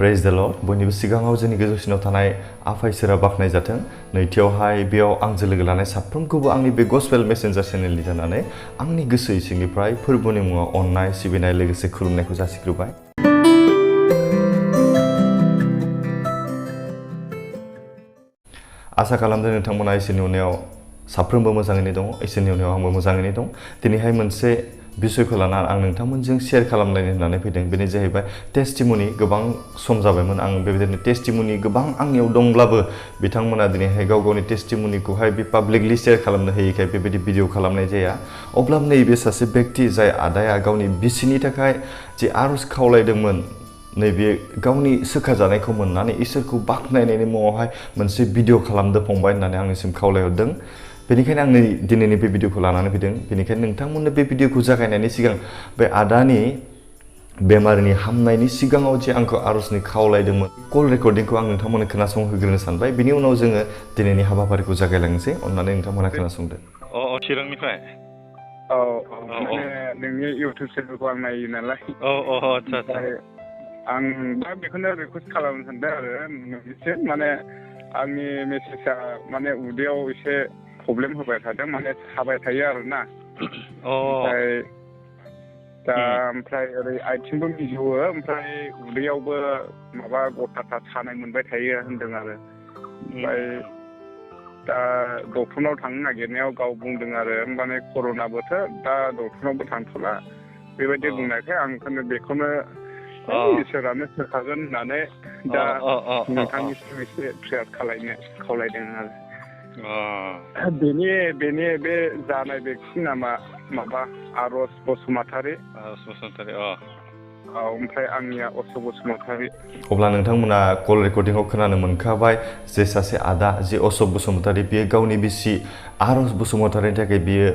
Praise the Lord. बयनिबो सिगाङाव जोंनि गोजौसिनाव थानाय आफा इसोरा बाख्नाय जाथों। नैथियावहाय बेयाव आंजों लोगो लानाय साफ्रोमखौबो आंनि बे गस्पेल मेसेन्जार चेनेलनि जानानै आंनि गोसो सिंनिफ्राय फोरबोनि मुङाव अननाय सिबिनाय लोगोसे खुलुमनायखौ जासिग्रोबाय। आसा खालामदों नोंथांमोना इसोरनि अननायाव साफ्रोमबो मोजाङैनो दङ। इसोरनि अननायाव आंबो मोजाङैनो दं। दिनैहाय मोनसे बिषयखौ लानानै आं नोंथांमोनजों शेयार खालामलायनो होननानै फैदों। बेनो जाहैबाय टेस्टिमनि। गोबां सम जाबायमोन आं बेबायदिनो टेस्टिमनि गोबां आंनियाव दंब्लाबो बिथांमोना दिनैहाय गाव गावनि टेस्टिमनिखौहाय बे पाब्लिकलि शेयार खालामनो होयैखाय बेबायदि भिडिअ खालामनाय जाया। अब्लाबो नैबे सासे व्यक्ति जाय आदाया गावनि बिसिनि थाखाय जे आरज खावलायदोंमोन, नैबे गावनि सोखाजानायखौ मोननानै इसोरखौ बाख्नायनायनि मुङावहाय मोनसे भिडिअ खालामदों फंबाय होननानै आंनिसिम खावलायहरदों। बेनिखायनो आं दिनैनि बे भिडिअखौ लानानै फैदों। बेनिखायनो नोंथांमोननो बे भिडिअखौ जागायनायनि सिगां बे आदानि बेमारनि हामनायनि सिगाङाव जे आंखौ आरजनि खावलायदोंमोन, कल रेकर्डिंखौ आं नोंथांमोननो खोनासंहोग्रोनो सानबाय। बिनि उनाव जोङो दिनैनि हाबाफारिखौ जागायलांनोसै। अन्नानै नोंथांमोना खोनासंदो। चिरांनिफ्राय माने नोंनि इउटुब चेनेलखौ आं नायो नालाय। आदसा आं दा बेखौनो रिकुवेस्ट खालामनो सानदों आरो एसे माने आंनि मेसेजआ माने उदैयाव एसे प्रब्लेम होबाय थादों, माने साबाय थायो आरोना। ओमफ्राय ओरै आथिंबो मिजौवो, ओमफ्राय उदैयावबो माबा गथा सानाय मोनबाय थायो होनदों आरो। ओमफ्राय दा डक्टरनाव थांनो नागिरनायाव गाव बुंदों आरो माने कर'ना बोथोर, दा डक्टरनावबो थांथ'ला बेबायदि बुंनायखाय आं बेखौनो इसोरानो सोखागोन होननानै दा नोंथांनिसिम एसे प्रेयार खालायनो खावलायदों आरो। बेनि बे जानाय व्यक्तिनि नामा माबा आरज बसुमतारी। ओमफ्राय आंनिया असक बसुमतारी। अब्ला नोंथांमोना कल रेकर्डिंआव खोनानो मोनखाबाय जे सासे आदा जे असक बसुमतारी, बियो गावनि बिसि आरज बसुमतारीनि थाखाय बियो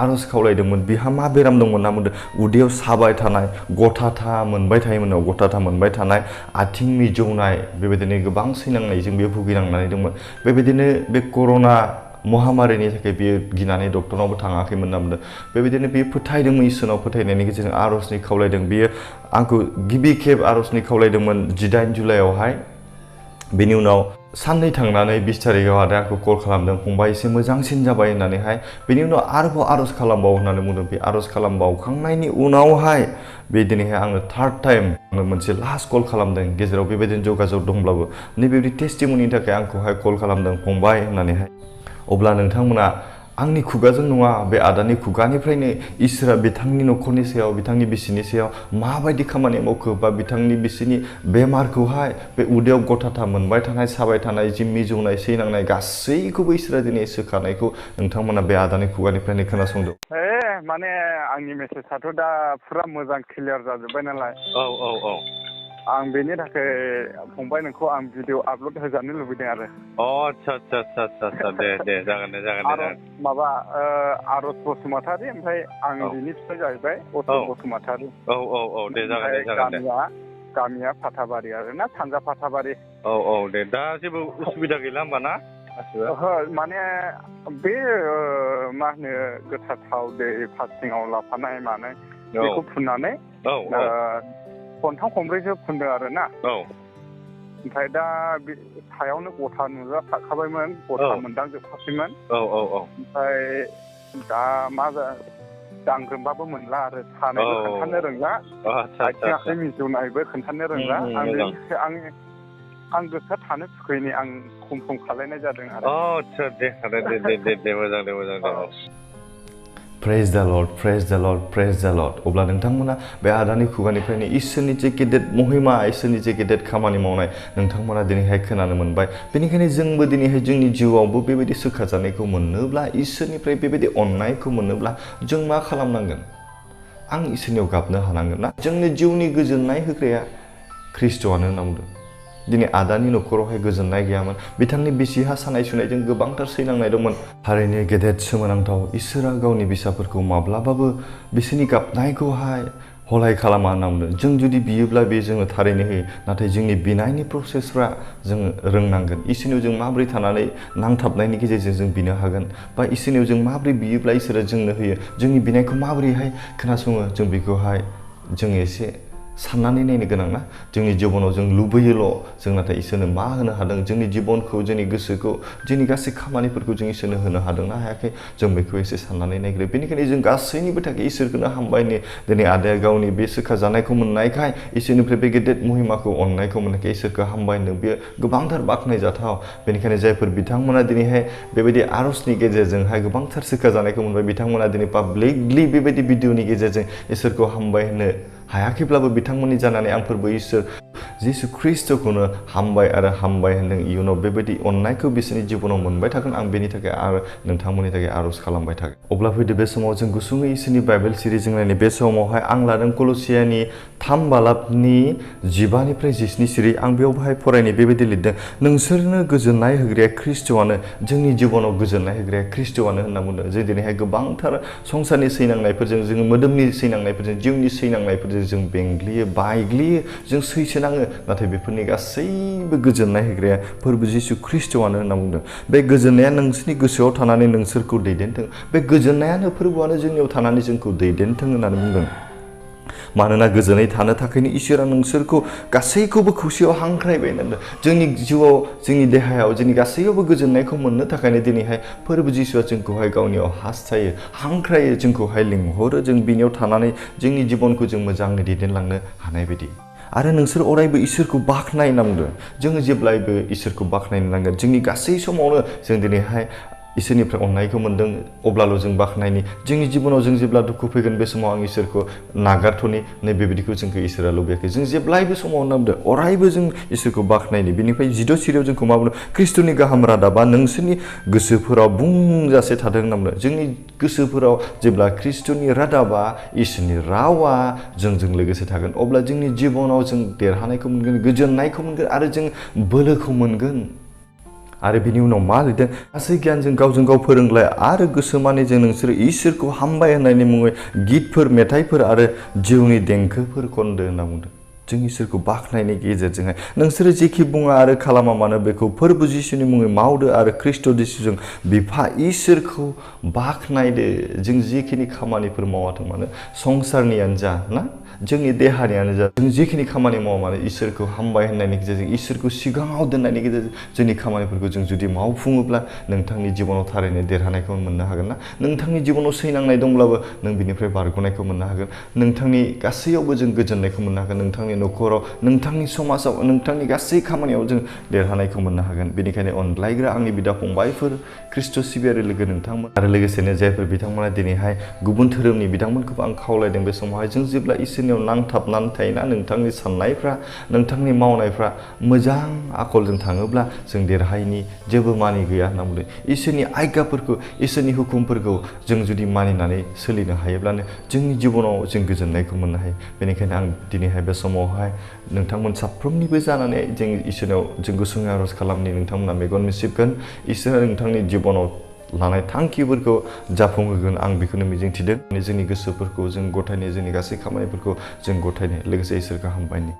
आरज खावलायदोंमोन। बिहा मा बेराम दंमोन होनना बुंदों, उदैयाव साबाय थानाय, गथाथा मोनबाय थायोमोन, गथाथा मोनबाय थानाय, आथिं मिजौनाय, बेबायदिनो गोबां सैनांनायजों बेयो भुगिनांनानै दंमोन। बेबायदिनो बे कर'ना महामारिनि थाखाय बियो गिनानै डक्टरनावबो थाङाखैमोन होनना बुंदों। बेबायदिनो बियो फोथायदोंमोन, इसोरनाव फोथायनायनि गेजेरजों आरजनि खावलायदों। बियो आंखौ गिबि खेब आरजनि खावलायदोंमोन 18 जुलाइआवहाय। बेनि उनाव साननै थांनानै 20 तारिखआव आदाया आंखौ कल खालामदों, फंबाय एसे मोजांसिन जाबाय होननानैहाय। बेनि उनाव आरोबाव आरज खालामबाव होननानै बुंदों। बे आरज खालामबावखांनायनि उनावहाय बे दिनैहाय आङो थार्ड टाइम मोनसे लास्ट कल खालामदों। गेजेराव बेबायदिनो जगाजग दंब्लाबो नैबेबायदि टेस्टिमनिनि थाखाय आंखौहाय कल खालामदों फंबाय होननानैहाय। अब्ला नोंथांमोना आंनि खुगाजों नङा, बे आदानि खुगानिफ्रायनो इसोरा बिथांनि न'खरनि सायाव, बिथांनि बिसिनि सायाव माबायदि खामानि मावखो, बा बिथांनि बिसिनि बेमारखौहाय, बे उदैयाव गथाथा मोनबाय थानाय, साबाय थानाय, जि मिजौनाय, सैनांनाय गासैखौबो इसोरा दिनै सोखानायखौ नोंथांमोना बे आदानि खुगानिफ्रायनो खोनासंदों। माने आंनि मेसेजआथ' दा फुरा मोजां क्लियार जाजोब्बाय नालाय। आं बेनि थाखाय फंबाय नोंखौ आं भिडिअ आपल'ड होजानो लुबैदों आरो। आदसा दे जागोन दे। माबा आरज बसुमतारी, ओमफ्राय आं बिनि फिसाय जाहैबाय असक बसुमतारी। दे जागोन दे। गामिया फाथाबारि आरोना, सानजा फाथाबारि। दे दा जेबो उसुबिदा गैला होमबा ना? माने बे मा होनो गोथार थाव दै फास्टिंआव लाफानाय मानाय बेखौ फुननानै खनथाम खनब्रैसो फुनदों आरो ना। ओमफ्राय दा बे सायावनो गथा नुजा थाखाबायमोन, गथा मोनदांजोबखासैमोन। ओमफ्राय दा मा दांग्रोमबाबो मोनला आरो, सानायबो खोन्थानो रोंला, आथिं आखाइ मिजौनायबो खोन्थानो रोंला। आं गोसोआ थानो सुखैनि आं खम खालायनाय जादों आरो। दे मोजां दे। Praise the Lord, praise the Lord, praise the Lord. अब्ला नोंथांमोना बे आदानि खुगानिफ्रायनो इसोरनि जे गेदेर महिमा, इसोरनि जे गेदेर खामानि मावनाय नोंथांमोना दिनैहाय खोनानो मोनबाय। बेनिखायनो जोंबो दिनैहाय जोंनि जिउआवबो बेबायदि सोखाजानायखौ मोननोब्ला, इसोरनिफ्राय बेबायदि अननायखौ मोननोब्ला जों मा खालामनांगोन? आं इसोरनियाव गाबनो हानांगोन ना? जोंनि जिउनि गोजोननाय होग्राया ख्रिस्ट'आनो होनना बुंदों। दिनै आदानि न'खरावहाय गोजोननाय गैयामोन। बिथांनि बिसिहा सानाय सुनायजों गोबांथार सैनांनाय दंमोन। थारैनो गेदेर सोमोनांथाव, इसोरा गावनि बिसाफोरखौ माब्लाबाबो बिसोरनि गाबनायखौहाय हलाय खालामा होनना बुंदों। जों जुदि बियोब्ला बे जोङो थारैनो होयो, नाथाय जोंनि बिनायनि प्रसेसफ्रा जोङो रोंनांगोन। इसोरनियाव जों माबोरै थानानै नांथाबनायनि गेजेरजों जों बिनो हागोन, बा इसोरनियाव जों माबोरै बियोब्ला इसोरा जोंनो होयो, जोंनि बिनायखौ माबोरैहाय खोनासङो, जों बेखौहाय जों एसे साननानै नायनो गोनां ना जोंनि जिबनाव जों लुबैयोल' जों नाथाय इसोरनो मा होनो हादों जोंनि जिबनखौ जोंनि गोसोखौ जोंनि गासै खामानिफोरखौ जों इसोरनो होनो हादोंना हायाखै जों बेखौ एसे साननानै नायग्रो बेनिखायनो जों गासैनिबो थाखाय इसोरखौनो हामबायनो दिनै आदाया गावनि बे सोखाजानायखौ मोननायखाय इसोरनिफ्राय बे गेदेर महिमाखौ अननायखौ मोननायखाय इसोरखौ हामबायनो बेयो गोबांथार बाख्नायजाथाव बेनिखायनो जायफोर बिथांमोना दिनैहाय बेबायदि आर'जनि गेजेरजोंहाय गोबांथार सोखाजानायखौ मोनबाय बिथांमोना दिनै पाब्लिकलि बेबायदि भिडिअनि गेजेरजों इसोरखौ हामबाय होनो हायाखैब्लाबो बिथांमोननि जानानै आंफोरबो इसोर जिसु ख्रिस्ट'खौनो हामबाय आरो हामबाय होनदों इयुनाव बेबायदि अननायखौ बिसोरनि जिबनाव मोनबाय थागोन आं बेनि थाखाय आरो नोंथांमोननि थाखाय आर'ज खालामबाय थागोन अब्ला फैदो बे समाव जों गुसुङै इसोरनि बाइबेल सिरिजों नायनो बे समावहाय आं लादों कलसियानि 3 बालाबनि 15निफ्राय 17 सिरि आं बेयावहाय फरायनाय बेबायदि लिरदों नोंसोरनो गोजोननाय होग्राया ख्रिस्ट'आनो जोंनि जिबनाव गोजोननाय होग्राया ख्रिस्ट'आनो होनना बुंदों जों दिनैहाय गोबांथार संसारनि सैनांनायफोरजों जोङो मोदोमनि सैनांनायफोरजों जिउनि सैनांनायफोरजों जों बेंग्लियो बायग्लियो जों सैसोनाङो नाथाय बेफोरनि गासैबो गोजोननाय होग्राया फोरबो जिसु ख्रिस्ट'आनो होनना बुंदों बे गोजोननाया नोंसोरनि गोसोआव थानानै नोंसोरखौ दैदेनथों बे गोजोननायानो फोरबोआनो जोंनियाव थानानै जोंखौ दैदेनथों होननानै बुंदों मानोना गोजोनै थानो थाखायनो इसोरा नोंसोरखौ गासैखौबो खौसेयाव हांख्रायबाय होनदों जोंनि जिउआव जोंनि देहायाव जोंनि गासैयावबो गोजोननायखौ मोननो थाखायनो दिनैहाय फोरबो जिसुआ जोंखौहाय गावनियाव हास्थायो हांख्रायो जोंखौहाय लिंहरो जों बिनियाव थानानै जोंनि जिबनखौ जों मोजाङै दैदेनलांनो हानाय बायदि आरो नोंसोर अरायबो इसोरखौ बाख्नाय होनना बुंदों जोङो जेब्लायबो इसोरखौ बाख्नायनो नांगोन जोंनि गासै समावनो जों दिनैहाय इसोरनिफ्राय अननायखौ मोनदों अब्लाल' जों बाख्नायनि जोंनि जिबनाव जों जेब्ला दुखु फैगोन बे समाव आं इसोरखौ नागारथ'नि नै बेबायदिखौ जोंखौ इसोरा लुबैयाखै जों जेब्लायबो समाव नामदों अरायबो जों इसोरखौ बाख्नायनि बेनिफ्राय 16 सिरियाव जोंखौ मा बुंदों ख्रिस्ट'नि गाहाम रादाबा नोंसोरनि गोसोफोराव बुंजासे थादों होनना बुंदों जोंनि गोसोफोराव जेब्ला ख्रिस्ट'नि रादाबा इसोरनि रावा जोंजों लोगोसे थागोन अब्ला जोंनि जिबनाव जों देरहानायखौ मोनगोन गोजोननायखौ मोनगोन आरो जों बोलोखौ मोनगोन आरो बिनि उनाव मा लिरदों गासै गियानजों गावजों गाव फोरोंलाय आरो गोसोमानि जों नोंसोरो इसोरखौ हामबाय होननायनि मुङै गितफोर मेथाइफोर आरो जिउनि देंखोफोर खनदो होनना बुंदों जों इसोरखौ बाख्नायनि गेजेरजोंहाय नोंसोरो जेखि बुङा आरो खालामा मानो बेखौ फोरबो जिसुनि मुङै मावदो आरो ख्रिस्ट' जिसुजों बिफा इसोरखौ बाख्नायदो जों जिखिनि खामानिफोर मावाथों मानो संसारनियानो जा ना जोंनि देहानियानो जा जों जिखिनि खामानि मावा मानो इसोरखौ हामबाय होननायनि गेजेरजों इसोरखौ सिगाङाव दोननायनि गेजेरजों जोंनि खामानिफोरखौ जों जुदि मावफुङोब्ला नोंथांनि जिबनाव थारैनो देरहानायखौ मोननो हागोन ना नोंथांनि जिबनाव सैनांनाय दंब्लाबो नों बिनिफ्राय बारग'नायखौ मोननो हागोन नोंथांनि गासैयावबो जों गोजोननायखौ मोननो हागोन नोंथांनि न'खराव नोंथांनि समाजाव नोंथांनि गासै खामानियाव जों देरहानायखौ मोननो हागोन बेनिखायनो अनलायग्रा आंनि बिदा फंबायफोर ख्रिस्ट' सिबियारि लोगो नोंथांमोन आरो लोगोसेनो जायफोर बिथांमोना दिनैहाय गुबुन धोरोमनि बिथांमोनखौबो आं खावलायदों बे समावहाय जों जेब्ला इसोरनियाव नांथाबनानै थायोना नोंथांनि साननायफ्रा नोंथांनि मावनायफ्रा मोजां आखलजों थाङोब्ला जों देरहायैनि जेबो मानि गैया होनना बुंदों इसोरनि आज्ञाफोरखौ इसोरनि हुकुमफोरखौ जों जुदि मानिनानै सोलिनो हायोब्लानो जोंनि जिबनाव जों गोजोननायखौ मोननो हायो बेनिखायनो आं दिनैहाय बे समावहाय नोंथांमोन साफ्रोमनिबो जानानै जों इसोरनाव जों गुसुङै आर'ज खालामनि नोंथांमोना मेगन मिसिबगोन इसोरा नोंथांनि जिबनाव लानाय थांखिफोरखौ जाफुंहोगोन आं बेखौनो मिजिंथिदों जोंनि गोसोफोरखौ जों गथायनो जोंनि गासै खामानिफोरखौ जों गथायनो लोगोसे इसोरखौ हामबायनि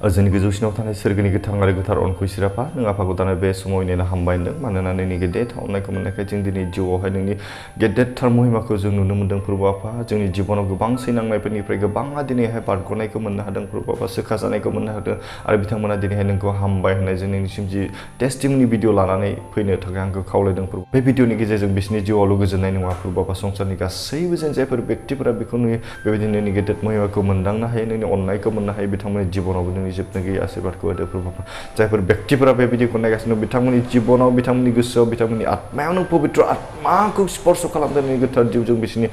जोंनि गोजौसिनाव थानाय सोरगोनि गोथां आरो गोथार अनखौ इसोराफा नों आफाखौ दाना बे समाव नेनो हामबायदों मानोना नोंनि गेदेरथार अननायखौ मोननायखाय जों दिनै जिउआवहाय नोंनि गेदेरथार महिमाखौ जों नुनो मोन्दों प्रभु आफा जोंनि जिबनाव गोबां सैनांनायफोरनिफ्राय गोबाङा दिनैहाय बारग'नायखौ मोननो हादों प्रभु आफा सोखा जानायखौ मोननो हादों आरो बिथांमोना दिनैहाय नोंखौ हामबाय होननाय जों नोंनिसिम जि टेस्टिमनि भिडिअ लानानै फैनो थाखाय आंखौ खावलायदों प्रभु बे भिडिअनि गेजेरजों बिसोरनि जिउआवल' गोजोननाय नङा प्रभु आफा संसारनि गासैबो जों जायफोर व्यक्तिफोरा बेखौ नुयो बेबायदिनो नोंनि गेदेर महिमाखौ मोनदांनो हायो नोंनि अननायखौ मोननो हायो बिथांमोननि जिबनावबो नोंनि जोबनो गैयै आशीर्बादखौ होदो प्रभु आफा जायफोर व्यक्तिफोरा बे भिडिअखौ नायगासिनो दं बिथांमोननि जिबनाव बिथांमोननि गोसोआव बिथांमोननि आत्मायाव नों पबित्र आत्माखौ स्पर्श खालामदों नोंनि गोथार जिउजों बिसोरनि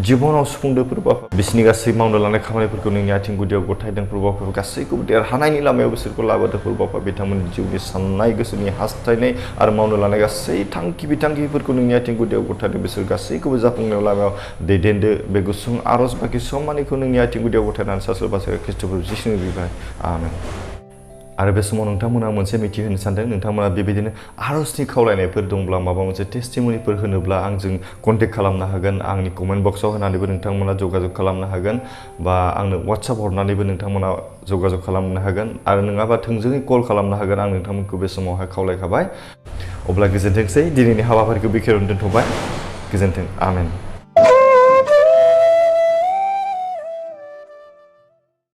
जिबनाव सुफुंदो प्रभु आफा बिसोरनि गासै मावनो लानाय खामानिफोरखौ नोंनि आथिं गुदियाव गथायदों प्रभु आफा गासैखौबो देरहानायनि लामायाव बिसोरखौ लाबोदो प्रभु आफा बिथांमोननि जिउनि साननाय गोसोनि हास्थायनाय आरो मावनो लानाय गासै थांखि बिथांखिफोरखौ नोंनि आथिं गुदियाव गथायदों बिसोर गासैखौबो जाफुंनायाव लामायाव दैदेनदो बे गुसुं आर'ज बाखि सम्मानिखौ नोंनि आथिं गुदियाव गथायनानै सासोर बासोर ख्रिस्ट'फोर जिसुनि बिबाय आमेन आरो बे समाव नोंथांमोना मोनसे मिथिहोनो सानदों नोंथांमोना बेबायदिनो आर'जनि खावलायनायफोर दंब्ला माबा मोनसे टेस्टिमनिफोर होनोब्ला आंजों कन्टेक्ट खालामनो हागोन आंनि कमेन्ट बक्सआव होनानैबो नोंथांमोना जगाजग खालामनो हागोन बा आंनो वाट्सएप हरनानैबो नोंथांमोना जगाजग खालामनो हागोन आरो नङाबा थोंजोङै कल खालामनो हागोन आं नोंथांमोनखौ बे समावहाय खावलायखाबाय अब्ला गोजोनथोंसै दिनैनि हाबाफारिखौ बेखेवनो दोनथ'बाय गोजोन्थों आमेन